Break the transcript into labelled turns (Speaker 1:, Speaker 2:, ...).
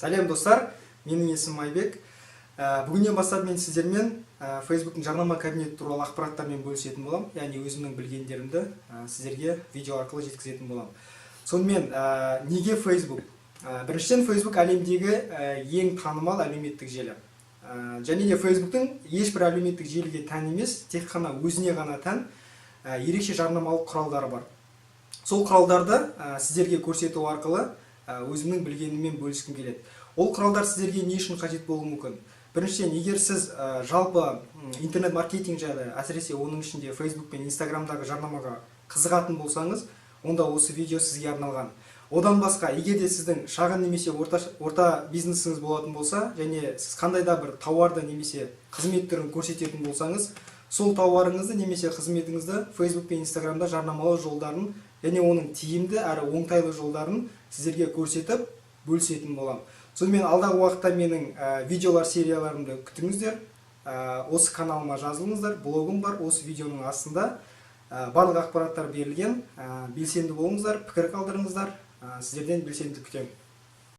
Speaker 1: Сәлем, достар! Менің есімім Айбек. Бүгіннен бастап мен сіздермен Фейсбуктың жарнама кабинеті туралы ақпараттармен бөлісетін боламын, яғни өзімнің білгендерімді сіздерге видео арқылы жеткізетін боламын. Сонымен, неге Фейсбук? Біріншіден, Фейсбук әлемдегі ең танымал әлеуметтік желі. Және де Фейсбуктың ешбір әлеуметтік желіге тән емес, тек қана өзіне ғана тән ерекше жарнамалық құралдары бар. Сол құралдарды сіздерге көрсету арқылы өзімнің білгеніммен бөліскім келеді. Ол құралдар сіздерге не үшін қажет болуы мүмкін? Біріншіден, егер сіз жалпы интернет-маркетинг жайлы, әсіресе оның ішінде Facebook пен Инстаграмдағы жарнамаға қызығатын болсаңыз, онда осы видео сізге арналған. Одан басқа, егер де сіздің шағын немесе орта бизнесіңіз болатын болса және сіз қандай да бір тауарды немесе қызмет түрін көрсететін болсаңыз, сол тауарыңызды немесе қызметіңізді Facebook пен Инстаграмда жарнамалау жолдарын және оның тиімді әрі оңтайлы жолдарын сіздерге көрсетіп, бөлісетін боламын. Сонымен, алдағы уақытта менің видеолар серияларымды күтіңіздер. Осы каналыма жазылыңыздар, блогым бар, осы видеоның астында барлық ақпараттар берілген. Белсенді болыңыздар, пікір қалдырыңыздар, сіздерден белсенділік күтемін.